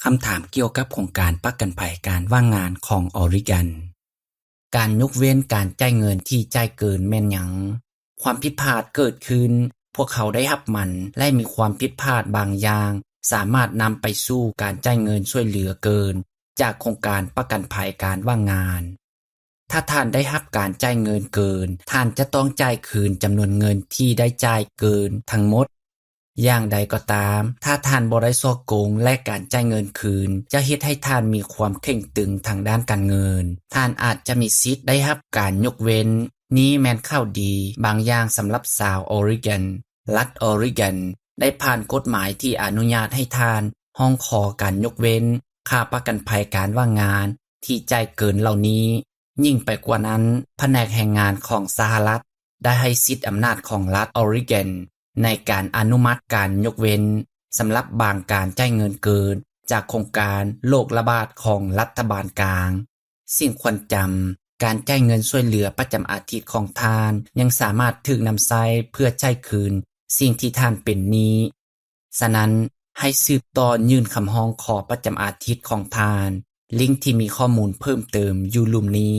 ຄຳຖາມກ່ຽວກັບໂຄງການປະກັນໄພການວ່າງງານຂອງອອຣິແກນ. ການຍົກເວັ້ນການຈ່າຍເງິນທີ່ຈ່າຍເກີນແມ່ນຫຍັງ? ຄວາມຜິດພາດເກີດຂຶ້ນ, ພວກເຮົາໄດ້ຮັບມັນ ແລະ ມີຄວາມຜິດພາດບາງຢ່າງ ສາມາດນຳໄປສູ່ການຈ່າຍເງິນຊ່ວຍເຫຼືອເກີນຈາກໂຄງການປະກັນໄພການວ່າງງານ. ຖ້າທ່ານໄດ້ຮັບການຈ່າຍເງິນເກີນ, ທ່ານຈະຕ້ອງຈ່າຍຄືນຈຳນວນເງິນທີ່ໄດ້ຈ່າຍເກີນທັງໝົດ. ຢ່າງໃດກໍຕາມ, ຖ້າທ່ານບໍ່ໄດ້ສໍ້ໂກງ ແລະ ການຈ່າຍເງິນຄືນຈະເຮັດໃຫ້ທ່ານມີຄວາມເຄັ່ງຕຶງທາງດ້ານການເງິນ. ທ່ານອາດຈະມີສິດໄດ້ຮັບການຍົກເວັ້ນ. ນີ້ແມ່ນຂ່າວດີບາງຢ່າງສຳລັບຊາວອອຣິແກນ. ລັດອອຣິແກນໄດ້ຜ່ານກົດໝາຍທີ່ອະນຸຍາດໃຫ້ທ່ານຮ້ອງຂໍການຍົກເວັ້ນຄ່າປະກັນໄພການວ່າງງານທີ່ຈ່າຍເກີນເຫຼົ່ານີ້. ຍິ່ງໄປກວ່ານັ້ນ, ພະແນກແຮງງານຂອງສະຫະລັດ ໄດ້ໃຫ້ສິດອຳນາດຂອງລັດອອຣິແກນໃນການອະນຸມັດການຍົກເວັ້ນສຳລັບບາງການຈ່າຍເງິນເກີນຈາກໂຄງການໂລກລະບາດຂອງລັດຖະບານກາງ. ສິ່ງຄວນຈຳ, ການຈ່າຍເງິນຊ່ວຍເຫຼືອປະຈຳອາທິດຂອງທ່ານຍັງສາມາດຖືກນຳໃຊ້ເພື່ອຈ່າຍຄືນສິ່ງທີ່ທ່ານເປັນໜີ້. ສະນັ້ນ, ໃຫ້ສືບຕໍ່ຍື່ນຄຳຮ້ອງຂໍປະຈຳອາທິດຂອງທ່ານ. ລິ້ງທີ່ມີຂໍ້ມູນເພີ່ມເຕີມຢູ່ລຸ່ມນີ້.